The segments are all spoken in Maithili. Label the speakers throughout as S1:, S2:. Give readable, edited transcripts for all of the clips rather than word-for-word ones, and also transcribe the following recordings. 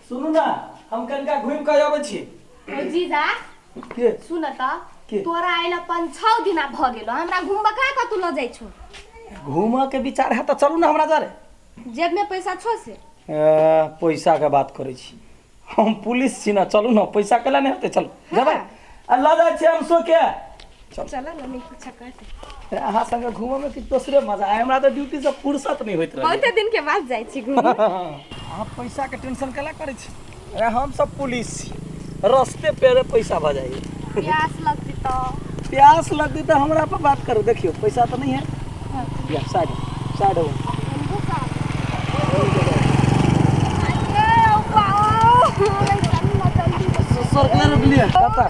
S1: सुनू ना, हम कनिका घुमि कऽ अबै छी।
S2: ओ जीजा।
S1: के?
S2: सुन त।
S1: के?
S2: तोरा आइला 5-6 दिना भ गेलो, हमरा घुमबा कहाँ कतू ल जाइ छौ?
S1: घूमऽ के विचार है तऽ चलू ने हमरा जरे।
S2: जेब में पैसा छौ से?
S1: ए, पैसा के बात करै छी, हम पुलिस छी ना। चलू ना, पैसा केला नहीं होते? चलू, जेबै आ लऽ जाइ छी हम सो के। चल।
S2: चल ना, नहीं कुछ कहते।
S1: ए, अहाँ संगे घूमऽ में किछु दोसरे मजा आय। हमरा तऽ ड्यूटी से फुर्सत नहीं होइत रहे।
S2: बहुते दिन के बाद जाइ छी घूमे।
S1: अहाँ पैसा के टेंशन केला करै छी? अरे, हम सब पुलिस छी, रस्ते पेरे पैसा भऽ जाइए।
S2: प्यास लगती तो?
S1: प्यास लगती तऽ हमरा पर बात करू। देखियौ, पैसा तऽ नहीं है। या साइड साइड हो।
S3: सर, केना रोकलिए?
S1: कतऽ?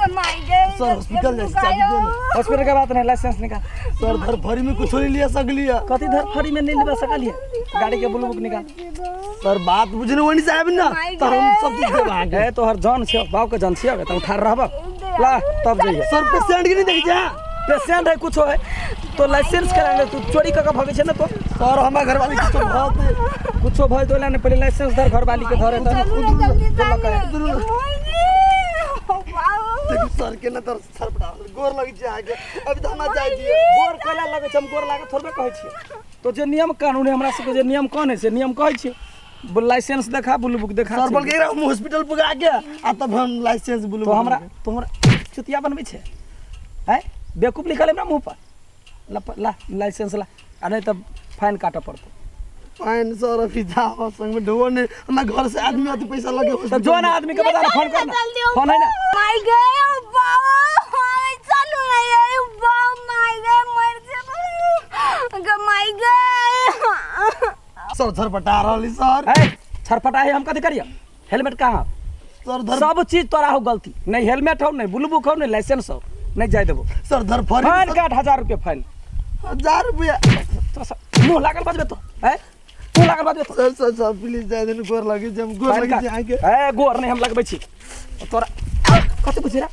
S3: सर, हॉस्पिटल जाइ छी, चाबी दियौ ने।
S1: हॉस्पिटल के बात नहीं, लाइसेंस निकाल।
S3: सर, धरफड़ी में कुछो नहीं लिया सकलिए।
S1: कथी धरफड़ी में नहीं लेबा सकलिए? गाड़ी के ब्लू बुक निकाल।
S3: सर, बात बुझने वही साहब ना तो हम सब चीज देब अहाँके।
S1: ए, तोहर जान छियौ, बाप के जान छियौ, तब ठाढ़ रहब ला तब जइहे।
S3: सर, पेशेंट के नहीं देखै छै?
S1: पेशेंट है, कुछो है तो लाइसेंस कराएंगे। तू चोरी कऽ के भगै छै ने तो?
S3: सर, हमरा घरवाली कुछो बहुत
S1: कुछो भय तो ने पहिले लाइसेंस धर, घरवाली के धरे तऽ।
S3: देखियौ सर, के ना तर सर पटा गोर लगै छै अहाँके, अभी तऽ हमरा जाइ दिअ।
S1: गोर कैला लगै छै? हम गोर लागे थोड़बे कहै छियै। तो जे नियम कानून है, हमरा सबके जे नियम कौन है से नियम कहै छियै। लाइसेंस देखा, ब्लू बुक देखा।
S3: सर, बोल के हम हॉस्पिटल पुगा के आ तब हम लाइसेंस ब्लू
S1: तो हमरा तो हमरा चुतिया बनबै छै? हैं, बेवकूफ लिखल है हमरा मुँह पर? ला ला लाइसेंस ला, आ नहीं तऽ फाइन काटऽ पड़तौ।
S3: फाइन सर, अभी जाओ संग में ढोबो नहीं, हमरा घर से आदमी अति पैसा लगे।
S1: तऽ जो ना आदमी के बता ना, फोन कर ना, फोन है ना।
S2: माय गए बाबा, चलू ना ये बाबा, माय गए, मर जेबै, माय गए।
S3: सर, झरपटा रहली सर।
S1: है छरपटा है, हम कथी करिए? हेलमेट कहाँ?
S3: सर, धर
S1: सब चीज तोरा हो गलती। नहीं हेलमेट हो, नहीं ब्लू बुक हो, नहीं लाइसेंस हो, नहीं जाय देबो।
S3: सर, धरफड़ी।
S1: फाइन काट, 1000 रुपये फाइन।
S3: 1000 रुपया?
S1: तोरा मुँह लागल बजबे तो है, मुँह लागल बजबे तो।
S3: सर, सर, सर, प्लीज जाय देन, गोर लगे छै हम, गोर
S1: फाइन
S3: लगे
S1: काट।
S3: छै अहाँके।
S1: ए, गोर नहीं हम लगबै छी तोरा। कथी बुझे रे?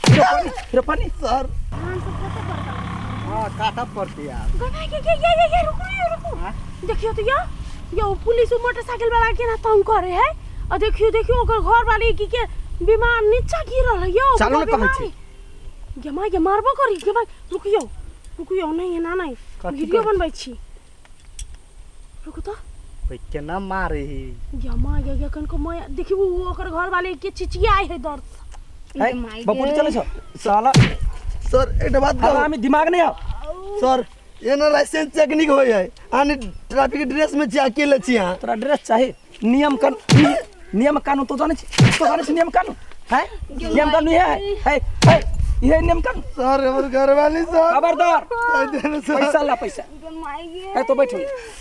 S1: रोपनी, रोपनी।
S3: सर।
S4: हाँ, काटऽ पड़तै आब।
S5: गनाई के के ये ये ये, रुकू ये, रुकू। देखियो तो या यो पुलिस मोटरसाइकिल वाला के ना तंग करे है। आ देखियो, देखियो, ओकर घर वाली की के बीमार नीचा गिरल है यो।
S1: चालू ने
S5: ओकरा
S1: कहै छी।
S5: बीमारी। गे माय गे, मारबो करी गे माय। रुकियो, रुकियो, नहीं ना नहीं।
S4: कथी
S5: वीडियो
S4: करी?
S5: बनबै छी, रुकू तो।
S4: ओइ केना मारे ही?
S5: गे माय गे, गे कनको माय, देखियो उ ओकर घर वाले के चिचियाय है दर्द से।
S1: है बपुटी चलै छौ साला।
S3: सर, एकटा बात कहू?
S1: हरामी, दिमाग नहीं आओ।
S3: सर, एना लाइसेंस चेक नहीं होय है, अहाँ ट्रैफिक ड्रेस में छी, अकेले छी अहाँ।
S1: तोरा ड्रेस चाही? नियम कानून, नियम कानून तो जानै छी? तो जानै छी नियम कानून है? नियम कानून ये है, है है ये नियम कानून।
S3: सर, हमर घरवाली सर।
S1: खबरदार।
S3: जाय देन सर।
S1: पैसा ला, पैसा।
S2: माय गे।
S1: है तो बैठो,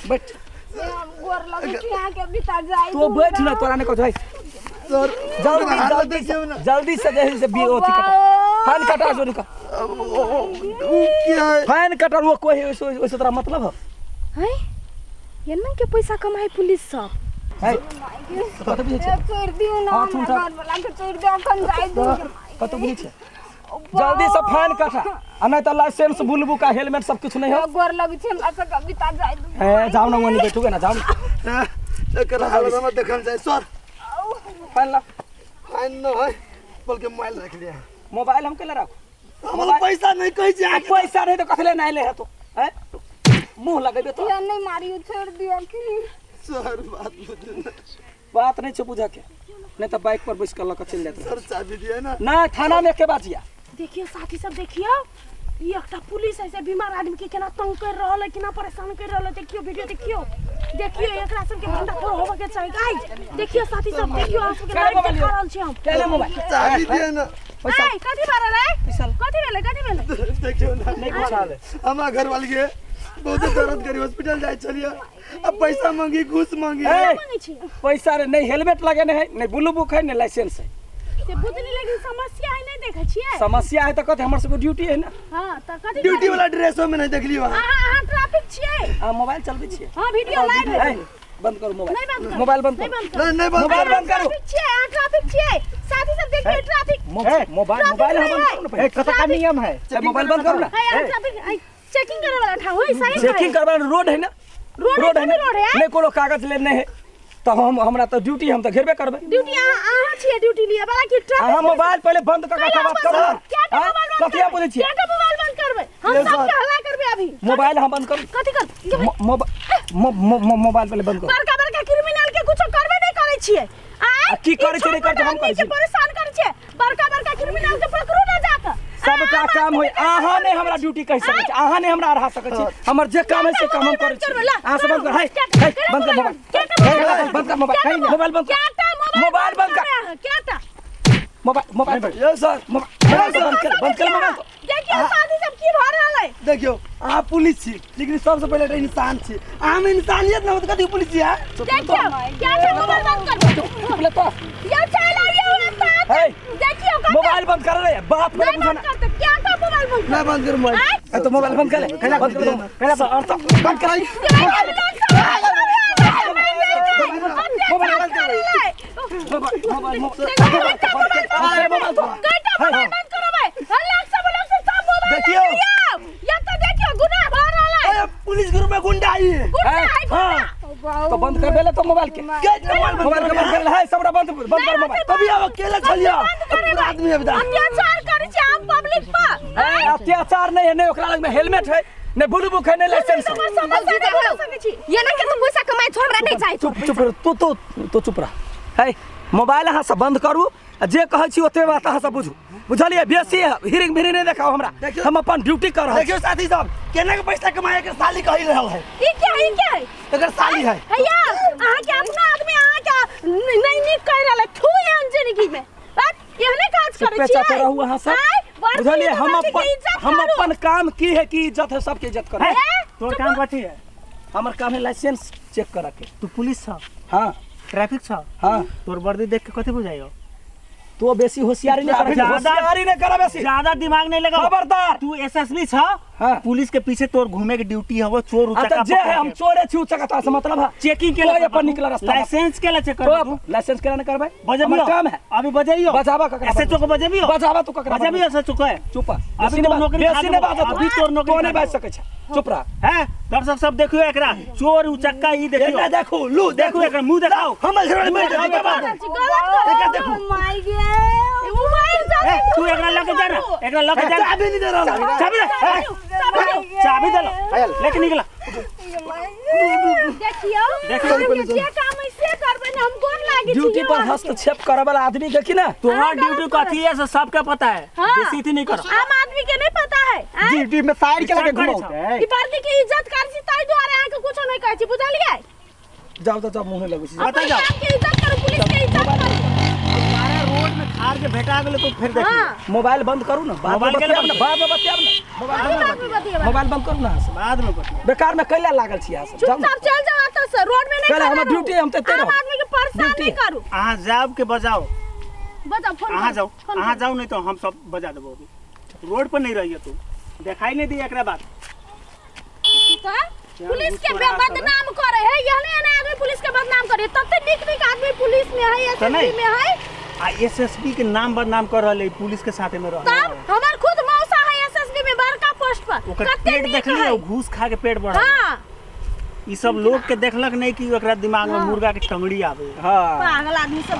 S1: बैठ।
S2: गोर लगे छी अहाँके, बिता जाइ।
S1: तो बैठ ना, तोरा नहीं कहै।
S3: सर,
S1: जल्दी
S3: हालत
S1: जल्दी
S3: देखियौ ना।
S1: से, जल्दी से जे है से बी ओथी कटा, फाइन कटा जो निका।
S3: उ की है?
S1: फाइन कटा, वो कोई ओइसे ओइसे तोरा मतलब है?
S2: है एना के पैसा कमाइ पुलिस सब।
S1: है कतऽ बुझै छै?
S2: छोड़ दियौ ना।
S1: हाथ
S2: हमरा
S1: उठा।
S2: घर वाला के छोड़ दियौ, अखन जाइ दियौ।
S1: कतऽ बुझै छै? जल्दी से फाइन कटा, आ नहीं तो लाइसेंस, ब्लू बुक आ हेलमेट सब कुछ नहीं हो।
S2: गोर लगे छी, हमरा सबके बिता जाइ दियौ।
S1: ए, जाओ ना, वहीं बैठू ना, जाओ ना।
S3: एकर हालत हमरा देखल जाय सर।
S1: फाइन ला।
S3: फाइन न है, बल्कि मोबाइल रख लिया।
S1: मोबाइल हम केला राखू?
S3: हमर पैसा नहीं कहै छी अहाँके।
S1: पैसा नहीं तो कथी ले नहीं ले है तो हैं? मुंह लगेबे तो।
S2: या नहीं मारियो, छोड़ दियौ की।
S3: सर, बात बुझू ना।
S1: बात नहीं छे बुझा के, नहीं तो बाइक पर बैस के लऽ के चलि जात।
S3: सर, चाबी दिया ना।
S1: ना, थाना में के बाजिया।
S5: देखियो साथी सब, देखियो ई एकटा पुलिस ऐसे बीमार आदमी के केना तंग कर रहल है, केना परेशान कर रहल है। देखियो वीडियो, देखियो, देखियो, एकरा सबके भंडाफोड़ होबे के चाही गाइस। देखियो साथी सब, देखियो, अहाँ सबके
S1: केना
S5: लाइव
S1: मोबाइल
S5: देखा रहल छी हम।
S1: केना मोबाइल?
S3: चाबी दिया ना।
S1: पैसा।
S5: ऐ, कथी भरल है?
S1: पैसा।
S5: कथी भेलै, कथी भेलै?
S3: देखियौ ना।
S1: नहीं कुछ हाल है।
S3: हमरा घरवाली के बहुत दर्द करी, हॉस्पिटल जाइ छलियै, अब पैसा मांगी, घूस मांगी।
S1: ए,
S5: मांगै छी?
S1: पैसा रे, नहीं हेलमेट लगेने है, नहीं ब्लू बुक है, नहीं लाइसेंस है।
S5: से बुझली, लेकिन समस्या है, नहीं देखै छियै?
S1: समस्या है तो कथी? हमर सबके ड्यूटी है ना।
S5: हां, त कथी?
S3: ड्यूटी वाला ड्रेसो में नहीं देखलियो अहाँ।
S5: अहाँ, अहाँ ट्रैफिक छियै?
S1: आ मोबाइल चलबै छियै?
S5: हां, वीडियो लाइव है।
S1: ए, बंद करू मोबाइल।
S5: नहीं बंद करू।
S1: मोबाइल बंद
S5: नहीं
S1: करू।
S5: बंद करू।
S3: नहीं, नहीं बंद
S1: मोबाइल
S3: करू।
S1: बंद करू।
S5: ट्रैफिक छियै अहाँ, ट्रैफिक छियै। साथी सब देखिए, ट्रैफिक
S1: मोबाइल, मोबाइल हम बंद करू ना पहिले।
S4: ए, कतऽ का नियम है?
S1: ए, मोबाइल बंद करू ना।
S5: है अहाँ ट्रैफिक, चेकिंग करे वाला ठाव है सही?
S1: चेकिंग करवा रोड है ना।
S5: रोड है,
S1: रोड है ना।
S5: रोड है।
S1: नहीं कोनो कागज लेने है। तऽ हम हमरा तऽ ड्यूटी हम तऽ घेरबे करबै।
S5: ड्यूटी अहाँ छियै ड्यूटी लिए वाला कि ट्रैफिक?
S1: अहाँ मोबाइल पहिले बंद कऽ के बात करू। कथी अहाँ बुझै छियै?
S5: क्या मोबाइल बंद करबै? हम सब के हल्ला करबै अभी।
S1: मोबाइल हम बंद करू।
S5: कथी कर?
S1: मोबाइल पहिले बंद करू।
S5: बड़का बड़का क्रिमिनल के कुछो करबे नहीं करै छियै।
S1: आ की करै छियै, नहीं करै छियै, हम करै छियै।
S5: परेशान करै छियै। बड़का बड़का क्रिमिनल के पकड़ू ना जाके।
S1: सबटा काम होय। अहाँ नहीं हमरा ड्यूटी कहि सकै छी, अहाँ नहीं हमरा अढ़ा सकै छी। हमर जे काम है से काम हम करै छी। अहाँ सब बंद कर। हे बंद कर मोबाइल, बंद कर मोबाइल, मोबाइल बंद कर, मोबाइल बंद कर, मोबाइल मोबाइल
S3: यौ सर,
S1: मोबाइल बंद कर, बंद कर मोबाइल।
S5: देखियौ साथी सब की भऽ रहल है।
S3: देखियौ अहाँ पुलिस छी लेकिन सबसे पहिले तऽ इंसान छी। अहाँ में इंसानियत न होत कथी पुलिस छी?
S5: देखियौ क्या छै, मोबाइल बंद कर।
S1: चुप ले तो
S5: यौ चल आइयो
S1: हे
S5: देखियौ
S1: मोबाइल बंद कर रे बाप रे।
S5: बुझना क्या का मोबाइल बंद
S3: ना बंद कर मोबाइल।
S1: ए तो मोबाइल बंद कर ले, बंद कर दो सर, तो बंद कर
S5: मोबाइल बंद कर
S1: मोबाइल
S5: मोबाइल बंद करो भाई। हल्ला सब लोग से सब मोबाइल
S3: देखियो
S5: या तो देखियो गुनाह भ रहल है।
S3: पुलिस ग्रुप में गुंडा आई है।
S1: हां तो बंद कर देले तो मोबाइल के मोबाइल के बंद कर ले। है सबरा बंद बंद कर मोबाइल।
S3: तभी अब अकेला छलिया पूरा आदमी अब
S5: अत्याचार करै छै आम पब्लिक पर।
S1: ए अत्याचार नहीं है, नहीं ओकरा लग में हेलमेट है, नहीं ब्लू बुक है, नहीं लाइसेंस है।
S2: ये ना के तू पैसा कमाई छोड़ हमरा नहीं चाही।
S1: चुप चुप तू तू तू चुप रह। है मोबाइल अहाँ सब बंद करू आ जे कहै छी ओते बात अहाँ सब बुझू, बुझलियै? बेसी हिरिंग भिरिंग नहीं देखाओ हमरा, हम अपन ड्यूटी कर रहल छी।
S3: देखियौ साथी सब केना के पैसा कमाए के साली कहि रहल है।
S5: ई क्या है, ई क्या है?
S3: एकर साली है।
S5: हैया अहाँ के अपना आदमी अहाँ के नहीं नीक कहि रहल है। थू एहन जिंदगी में बात एहने काज करै छी।
S1: चुप रहू अहाँ सब, बुझलियै? हम अपन काम की है कि इज्जत है, सबके इज्जत करै।
S4: तोर काम कथी है?
S1: हमर काम है लाइसेंस चेक करे के।
S4: तू पुलिस छ?
S1: हां।
S4: ट्रैफिक छ?
S1: हां।
S4: तोर वर्दी देख के कथी बुझाइयो?
S1: तो बेसी होशियारी नहीं कर, होशियारी नहीं कर, बेसी
S4: ज्यादा दिमाग नहीं लगाओ।
S1: खबरदार।
S4: तू एसएसबी छ? हां। पुलिस के पीछे तोर घूमे के ड्यूटी हवो। चोर उचका
S1: जे है हम चोरे छी उचका से मतलब है
S4: चेकिंग के
S1: लिए अपन निकला रास्ता।
S4: लाइसेंस के ला चेक कर
S1: तू? लाइसेंस के ना करबे?
S4: बजबियो
S1: काम है
S4: अभी बजाइयो।
S1: बजावा ककरा?
S4: एसएचओ को बजाबियो।
S1: बजावा तू ककरा?
S4: बजाबियो एसएचओ के।
S1: चुप।
S4: अभी तो नौकरी
S1: बेसी नहीं बाजत,
S4: अभी तोर नौकरी
S1: नहीं बाज सकै छ। चुप रह।
S4: हैं दर्शक सब देखियो एकरा चोर उचक्का ई देखियो।
S3: एकरा देखो लू
S4: देखो एकरा मुंह देखाओ।
S3: हमर घर में
S5: एकरा
S3: देखो।
S2: My गे
S5: मोबाइल
S4: ए तू एकरा लके जा ना, एकरा लके जा।
S3: चाबी नहीं दे रहल।
S4: चाबी दे, चाबी दे लेके निकला।
S5: देखियो
S4: देखियो
S5: जे काम ऐसे करबै न हम गोर लागी छी।
S1: ड्यूटी पर हस्तक्षेप करे वाला आदमी के की ना
S4: तोहार ड्यूटी कथी है से सबके पता है। बेसी इति नहीं करो,
S5: आम आदमी के नहीं पता है।
S3: ड्यूटी में साइड के लगे घुमाओ।
S5: ई वर्दी के इज्जत कर छी ताई दुआरे अहाँ के कुछो नहीं कहै छी, बुझलियै?
S1: जाओ तो जाओ मुंह लगै छी।
S4: बता जाओ
S5: के इज्जत करू, पुलिस के इज्जत करू।
S4: सारा रोड में खार के भेटा गेल तो फिर देखियो।
S1: मोबाइल बंद करू ना, बाद में बतियाब ना, बाद में बतियाब ना। मोबाइल बंद करू ना,
S4: बाद में बतियाब।
S1: बेकार में कैला लागल छी अहाँ सब।
S5: चुपचाप चल जाओ एतऽ से, रोड में नहीं।
S1: पहले हमर ड्यूटी हम त
S5: आम आदमी के परेशान नहीं करू।
S4: अहाँ जाब के बजाओ,
S5: बजाओ फोन।
S4: अहाँ जाओ, अहाँ जाओ नहीं तो हम सब बजा देबो। अभी रोड पर नहीं रहिए तू, देखाई नहीं दी एकरा बात।
S5: पुलिस के बदनाम करे है, यहने एने आदमी पुलिस के बदनाम करे। तब ते नीक नीक आदमी पुलिस में है, एसएसबी में है।
S4: आ एसएसबी के नाम बदनाम कर रहल है पुलिस के साथे में रह।
S5: तब हमर खुद मौसा है एसएसबी में बड़का पोस्ट पर।
S4: ओकर पेट देखलिए, घूस खा के पेट बढ़ा।
S5: हां
S4: ई सब लोग के देखलक नहीं कि ओकरा दिमाग में मुर्गा के टंगड़ी आवे।
S1: हां
S5: पागल आदमी सब।